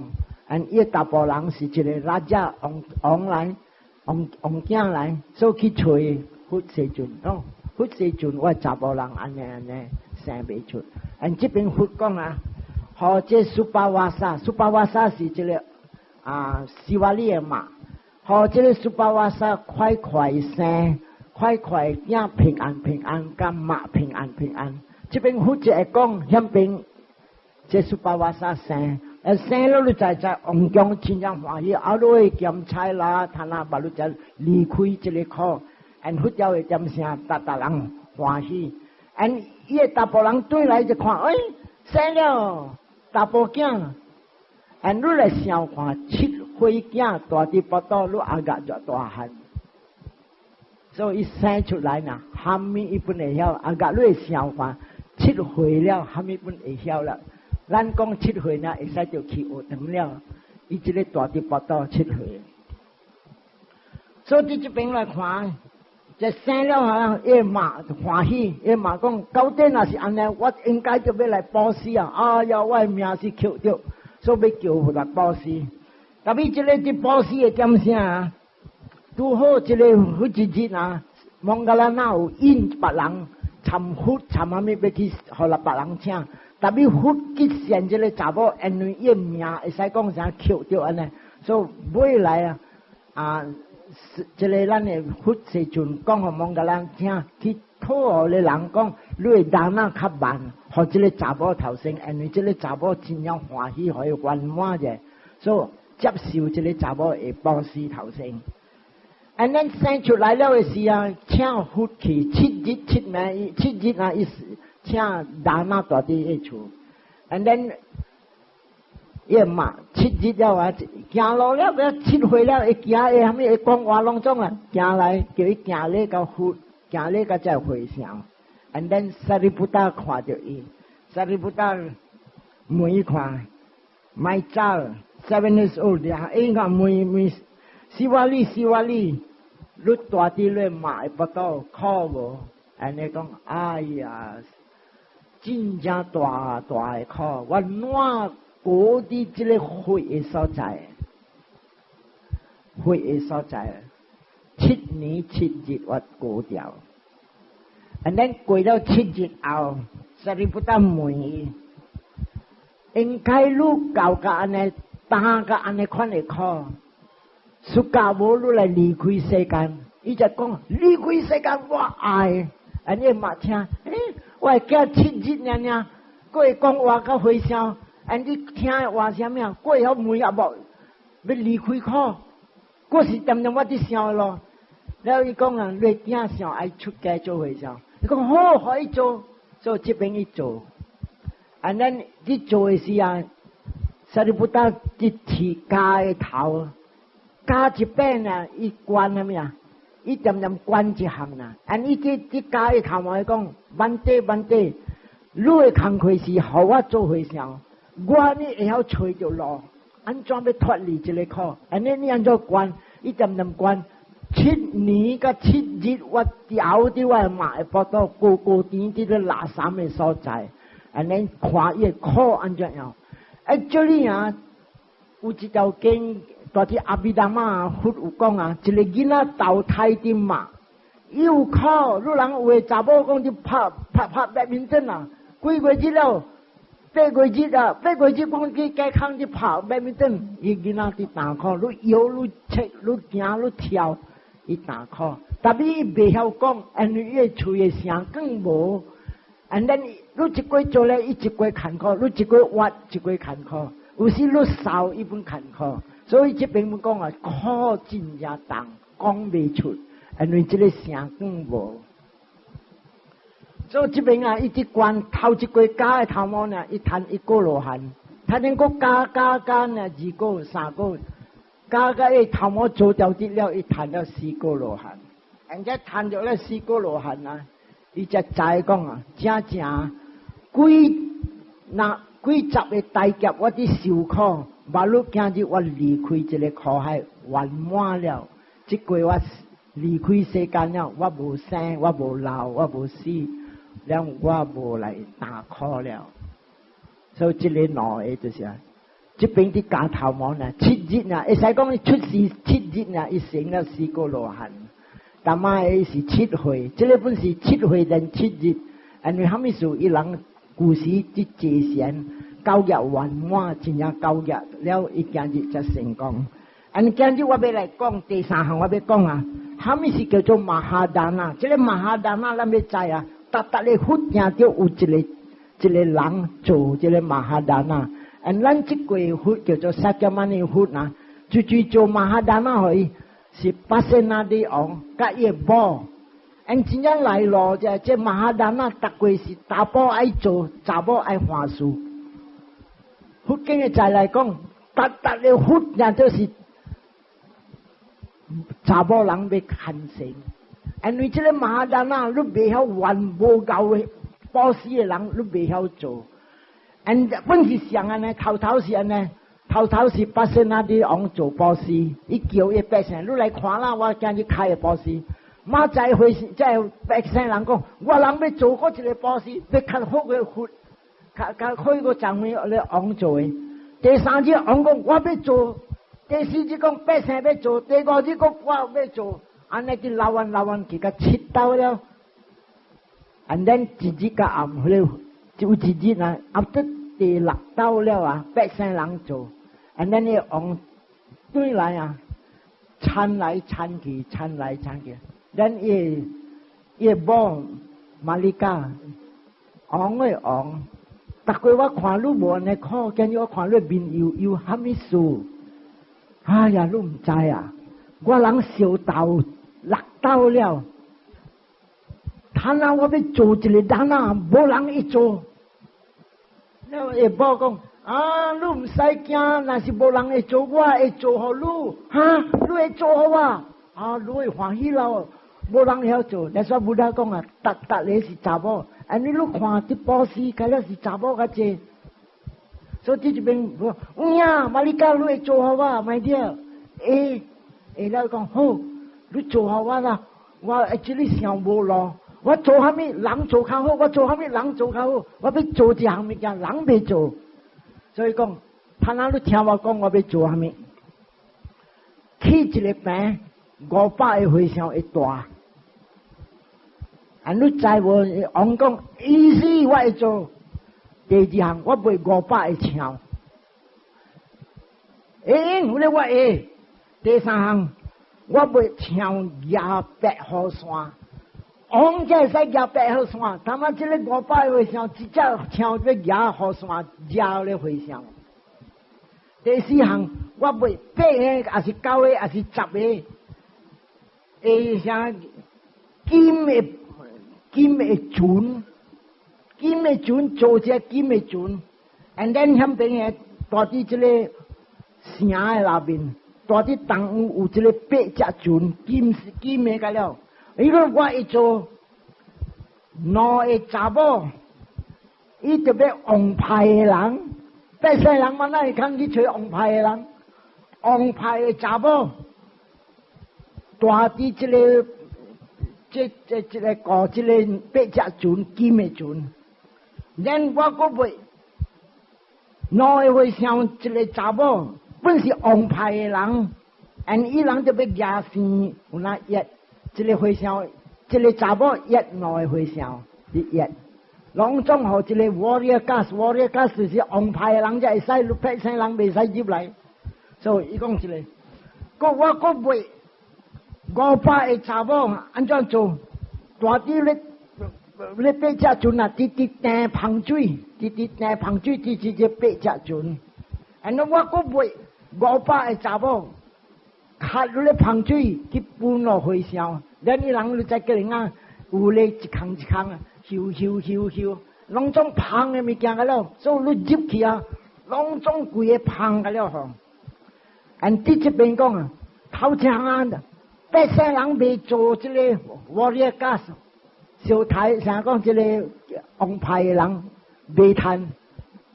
，and 伊查埔人是一個 raja 王王來，王王囝來，所以去揣佛世尊，哦，佛世尊，我查埔人按呢按呢生袂出。and 這邊佛講啊，予這 Suppavāsā，Suppavāsā 是這個啊，西瓦里的媽，予這個 Suppavāsā 快快生，快快囝平安平安，佮媽平安平安。這邊佛就會講，遐邊這 Suppavāsā 生，生了你知知王宮真正歡喜，後來檢差啦，他那把你就離開這個苦，and 佛教會點聲，逐逐人歡喜。and 伊個查埔人轉來就看，哎，生了查埔囝，按你來想看，7歲囝大佇腹肚，你阿甲就大漢，所以伊生出來呢，啥物伊本會曉，阿甲你會想看，七歲了，啥物本會曉了。咱講七歲呢，會使就去學堂了。伊這个大佇腹肚七歲，所以佇這邊來看，這生了啊，伊媽就歡喜，伊媽講，到底若是按呢，我應該就欲來布施啊！哎呀，我的命是抾著，所以欲叫來布施。特別這个佇布施的點啥啊？拄好這个好一日啊，摩訶蘭那有引別人參佛參啥物欲去予別人請，特別佛吉善這个查某，因為伊的命會使講啥抾著按呢，所以尾來啊啊，這个咱的佛世尊講予摩訶蘭聽，去討予的人講，你的 dāna 較慢，予這个查某頭先，因為這个查某真正歡喜，予伊圓滿者，所以接受這个查某的布施頭先。And then 生出來了的時啊，請佛去七日七暝，七日啊，伊請 dāna 蹛佇伊厝。And then 伊嘛七日了啊，行路了，七歲了，會行會啥物會講話攏總啊，行來叫伊行禮到佛，行禮到這和尚。And then Sariputta 看著伊，Sariputta 問伊看，My child 7 years old 啊，伊講問問 Sivali Sivali，你蹛佇你媽的腹肚苦無？按呢講，哎呀，真正大大的苦，我爛過佇這个血的所在，血的所在，7年7日我過掉。And then 過了七日後，Sariputta 問伊，應該你搞甲按呢，擔甲按呢款的苦。出家無你來離開世間，伊就講離開世間我愛，按呢嘛聽，欸，我的囝七日爾爾，閣會講話較和尚，按你聽的話啥物啊？閣會曉問阿某欲離開苦，閣是恬恬我佇想咯。了伊講啊，你囝想愛出家做和尚，伊講好，予伊做，所以這邊伊做。And then 佇做的時啊，Sariputta 佇剃鉸的頭。鉸一邊啊，伊關啥物啊？伊恬恬關一項啦。按伊這這鉸的頭毛伊講，Bhante Bhante，你的工課是予我做和尚，我呢會曉揣著路，按怎欲脫離這个苦？按呢你按怎關？伊恬恬關七年佮七日，我調佇我的媽的腹肚，高高甜佇咧垃圾的所在，按呢看伊的苦按怎樣？哎，這裡啊有一條經。蹛佇阿毗達摩佛有講啊，一个囡仔投胎佇媽，伊有苦，你人有的查某講佇拍拍拍白面針啊，幾個月了，8個月啊，八個月講去街口佇拍白面針，伊囡仔佇擔苦，愈搖愈切愈行愈跳，伊擔苦，但是伊袂曉講，因為伊的喙的聲更無，and then 你一過做咧，伊一過艱苦，你一過活一過艱苦，有時你掃伊本艱苦。所以這邊阮講啊，苦真正重，講袂出，因為這个聲更無。所以這邊啊，伊一關頭一過鉸的頭毛呢，伊趁一個羅漢，他能閣加加加呢，二個三個，加加伊頭毛做掉啲了，伊趁了四個羅漢。人家趁著了四個羅漢啊，伊才知講啊，正正幾那幾十个大劫我佇受苦。馬路今日我離開這个苦海圓滿了，這過我離開世間了，我無生，我無老，我無死，了我無來擔苦了。所以這个兩个就是啊，這邊佇鉸頭毛呢，七日呢，會使講伊出世七日呢，伊成了四個羅漢。但嘛伊是七歲，這个本是七歲連七日，因為啥物事？伊人舊時佇坐禪。交業圓滿，真正交業了，伊今日才成功。按今日我欲來講第三項，我欲講啊，啥物是叫做 mahadana？這个 mahadana 咱欲知啊，逐逐个佛定著有一个一个人做這个 mahadana。按咱這個佛叫做釋迦牟尼佛啊，最最做 mahadana 予伊是 Pasenadi 王佮伊的某。按真正來咯，這這 mahadana 逐過是查某愛做，查某愛還事。佛經的在來講，逐逐个佛也就是查某人欲牽成，因為這个 maha dana，你袂曉還無夠的布施的人，你袂曉做。And 本是上按呢，頭頭是按呢，頭頭是 Pasenadi 王做布施，伊叫伊百姓，你來看啦，我今日開个布施。馬仔會這个百姓人講，我人欲做閣一个布施，欲較好个佛，較較好個長輩咧王做的。第三日王講我欲做，第四日講百姓欲做，第五日講我欲做，按呢佇老彎老彎去甲七兜了。And then 一日甲暗，彼个就一日啊，after 第六兜了啊，百姓人做，and then 伊王轉來啊，攙來攙去，攙來攙去，then 伊伊某 Malika 王的王，逐過我看你無按呢苦，今日我看你面憂憂，啥物事？哎呀，你毋知啊！我人燒豆六兜了，他那我欲做一个 dana，無人會做。了會某講啊，你毋使驚，若是無人會做，我會做予你。哈，你會做予我？啊，你會歡喜咯。無人會曉做，你說 Buddha 講啊，逐逐个是查某，按呢你看佇布施，開了是查某較濟。所以佇這邊，有影，Malika，你會做予我，my dear？會，會了講好，你做予我啦，我 actually 想無路。我做啥物人做較好，我做啥物人做較好，我欲做一項物件人袂做，所以講，他若你聽我講，我欲做啥物？起一个棚，500個和尚會蹛。啊，你知無？王講，意思我會做。第二項，我賣五百個象。欸，我咧我會。第三項，我賣象舉白雨傘。王才會使舉白雨傘，他媽這个五百個和尚，一隻象欲舉雨傘，舉咧和尚。第四項，我賣八个，抑是九個，抑是十个，會啥金的船，金的船做隻金的船，and then 遐邊的蹛佇這个城的內面，蹛佇東有有這个八隻船，金金的個了。伊講我會做兩个查某，伊就欲王派的人，百姓人嘛，哪會通去揣王派的人？王派的查某，蹛佇這个這這這个個這个八隻船金的船，咱我閣賣兩个和尚一个查某，本是王派的人，and 伊人就欲舉生有那一。這个和尚，這个查某一兩个和尚，一一，攏總予這个 warrior caste，warrior caste 就是王派的人才會使，百姓人袂使入來。所以伊講這个，閣我閣賣500個查某按怎做？蹛佇咧咧八隻船啊，直直掟芳水，直直掟芳水，直直這八隻船。按怎我閣賣500個查某？較你咧芳水去分落和尚，咱伊人你再叫人啊，有咧一空一空啊，嗅嗅嗅嗅，攏總芳的物件個了，所以你入去啊，攏總規个芳個了吼。按佇這邊講啊，頭前啊，百姓人袂做這个 warrior caste，小太啥講這个王派的人袂趁，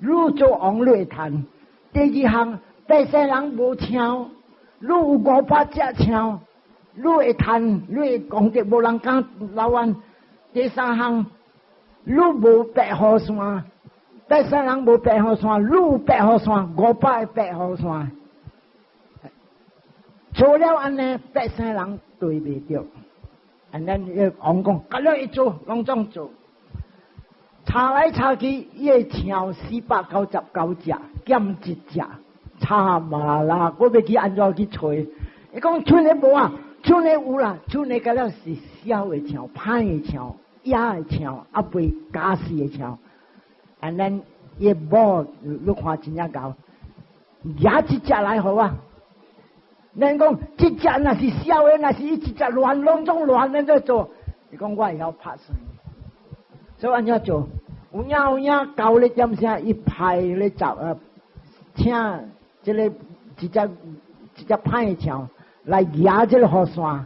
你做王你會趁。第二項，百姓人無象。你有500隻象，你會趁，你會功德無人敢撈彎。第三項，你無白雨傘，百姓人無白雨傘，你有白雨傘，五百个白雨傘。做了按呢，百姓人對袂著。按呢，王講，佮了一做，攏總做。查來查去，伊的象499隻，減一隻。差嘛啦！我欲去按怎去揣？伊講賰的無啊，賰的有啦，賰的個了是痟的象、歹的象、野的象，猶未咬死的象。按咱伊某你看真正𠢕，舉一隻來予我。咱講這隻若是痟的，若是伊一隻亂攏總亂按怎做？伊講我會曉拍算，所以按怎做？有影有影，九咧點聲，伊派咧走啊，請。這个一隻一隻歹的象來夯這个雨傘，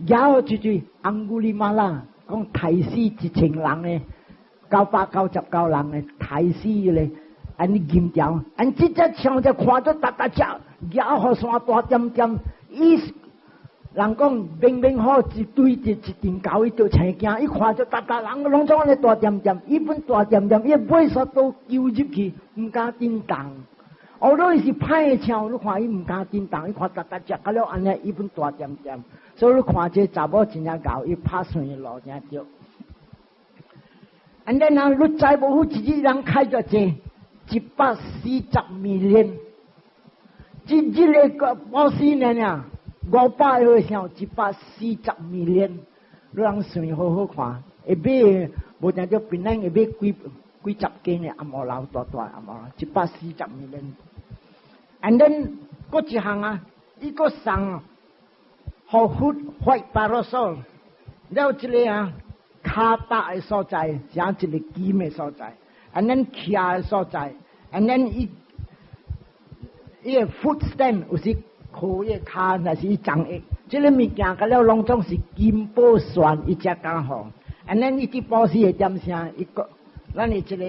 夯好出去，翁古里瑪拉講刣死1000人的，999人的刣死咧，按呢金條，按這隻象就看到逐逐隻夯雨傘大點點，伊人講明明好一對一一陣狗，伊就青驚，伊看著逐逐人攏總按呢大點點，伊本大點點，伊尾煞都丟入去，毋敢振動。哦，伊是歹的象，你看伊毋敢振動，伊看逐逐隻甲了按呢，伊本大點點。所以你看這查某真正𠢕，伊拍算的路真對。And then 啊，你知無？一日人開著濟140 million，一日個布施爾爾。500個像140 million，你通算好好看，會買無定著檳榔會買幾幾十間的按摩樓大大按摩樓，140 million。And then 閣一項啊，伊閣送予佛 white parasol，了這个啊，跤踏的所在，像一個金的所在，and then 徛的所在，and then 伊伊个 foot stand 有時。靠伊跤，若是伊長的，這个物件，甲了攏總是金寶鑽，伊才敢予。And then 伊佇布施會點聲？伊講，咱的這个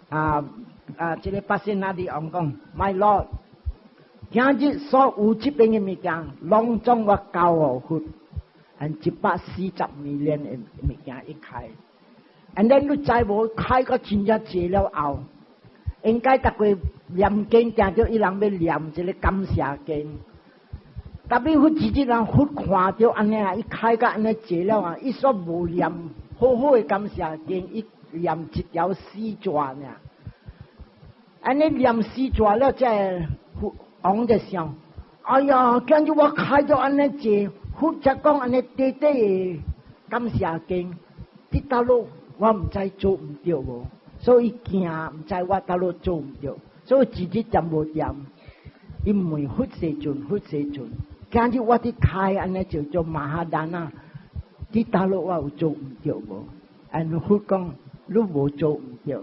啊啊，這个巴仙那里王講，My Lord，今日所有這邊的物件，攏總我交予佛，and 140 million 的物件一開。And then 你知無？開個真正濟了後，應該逐個念經，聽著伊人欲念這个感謝經。特別佛一日人佛看著按呢啊，伊開甲按呢濟了啊，伊煞無念好好的感謝經，伊念一條死紙爾。按呢念死紙了，這佛王就想：哎呀，今日我開著按呢濟，佛才講按呢短短的感謝經，佇佗落我毋知做毋著無，所以驚毋知我佗落做毋著，所以一日念無念，伊問佛世尊，佛世尊，今日我佇開按呢就做瑪哈達那，佇佗落我有做毋著無？按佛講，你無做毋著，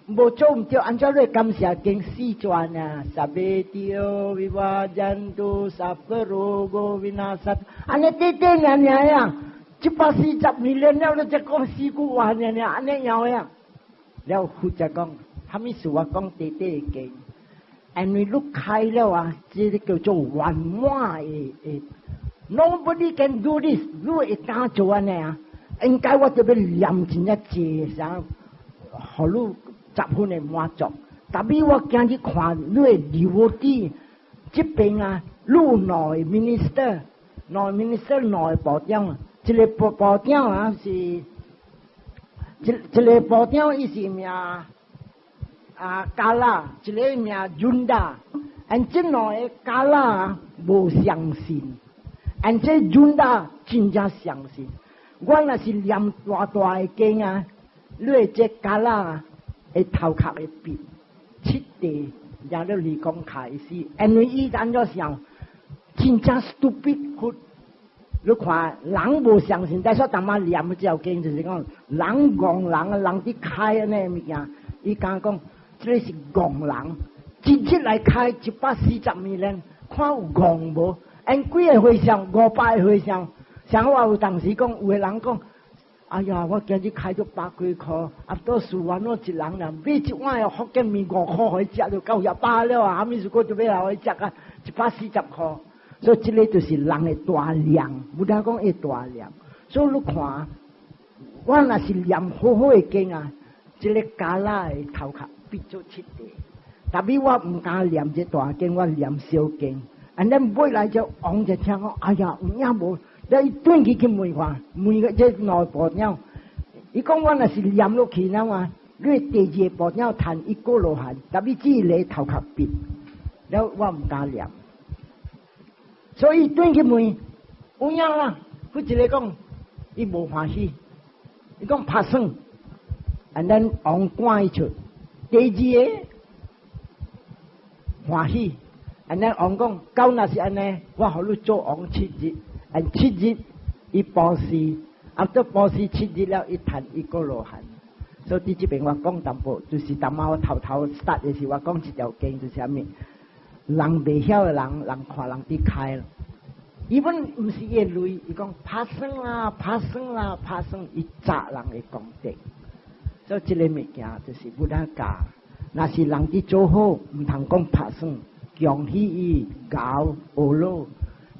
無做毋著，按怎你感謝經四轉啊？sabbe tiyo vivajjantu sabba rogo vinassatu，按呢短短爾爾啊！140 million 了，你才講四句話爾爾，按呢樣呀？了佛才講，啥物事我講短短的經，因為你開了啊，這个叫做圓滿的的，Nobody can do this，你會敢做按呢啊？應該我就欲念真正濟啥，予你十分的滿足。特別我今日看你的 devotee 這邊啊，你有兩個 minister，兩個 minister 兩個部長。一个部部長啊是，一一个部長伊是名啊加拉，一个名 Junda，and 這兩个加拉無相信，and 這 Junda 真正相信。我若是念大大的經啊，你的這加拉會頭殼會變七地，然後離講開始，因為伊按怎想，真正 stupid。你看人無相信，但是淡仔念這條經就是講人戇人，人佇開按呢物件，伊敢講這个是戇人，一日來開140 million，看有戇無？因幾个和尚，500個和尚，像我有當時講，有个人講，哎呀，我今日開咗百幾箍，啊，倒輸完我一人啦，買一碗的福建麵5箍予伊食就夠遐飽了啊！啥物事閣就欲予伊食啊？140箍。所以這个就是人的大量，無得講會大量。所以你看，我若是念好好的經啊，這个加拉的頭殼變做七地。特別我毋敢念這大經，我念小經。And then 尾來就王就聽講，哎呀，有影無？你轉去去問看，問個這兩部長，伊講我若是念落去了啊，你第二個部長趁一個羅漢，特別這个頭殼變，了我毋敢念。所以轉去問有影啦，佢一个講，伊無歡喜，伊講拍算，and then 王趕伊出，第二个歡喜，and then 王講，到若是按呢，我予你做王七日，and 七日伊布施，啊，做布施七日了，伊趁一個羅漢。所以佇這邊我講淡薄，就是淡仔我頭頭 start 的時，我講這條經就是啥物？人袂曉的人，人看人佇開。伊本毋是伊的鐳，伊講拍算啦，拍算啦，拍算，伊責人的功德。所以這个物件就是 Buddha 教，若是人佇做好，毋通講拍算，恭喜伊𠢕學囉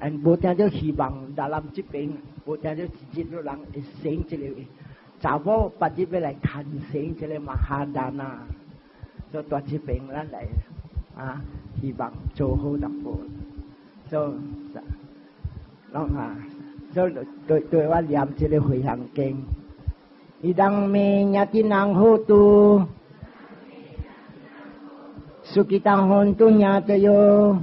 ，and 無定著希望達南這邊，無定著一日有人會生這個查某，別日欲來牽生這個 Mahadana。所以蹛這邊咱來啊，希望做好淡薄。所以，攏啊，所以對對我念這个回向經。Idam me ñātinam hotu sukhita hontu ñātayo.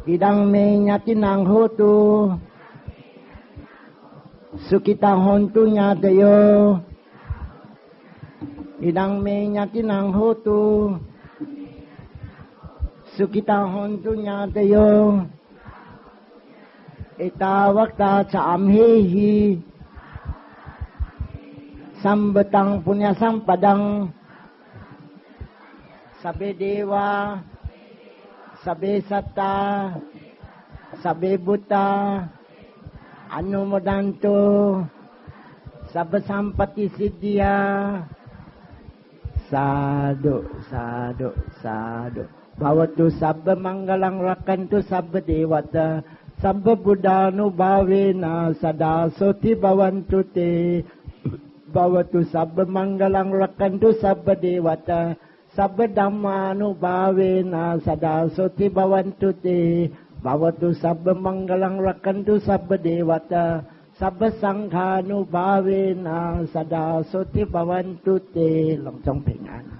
Idam me ñātinam hotu sukhita hontu ñātayo. Idam me ñātinam hotu sukhita hontu ñātayo. Ettavata ca amhehi sambhatam puñña sampadam sabbe deva sabbe satta sabbe bhuta anumodantu sabba sampatti siddhiya. Sadhu, sadhu, sadhu. Bhavatu sabba mangalam rakkhantu sabba devata sabba buddhanubhavena sada sotti bhavantu te. Bhavatu sabba mangalam rakkhantu sabba devata sabba dhammanubhavena sada sotti bhavantu te. Bhavatu sabba mangalam rakkhantu sabba devata sabba sanghanubhavena sada sotti bhavantu te. 攏總平安。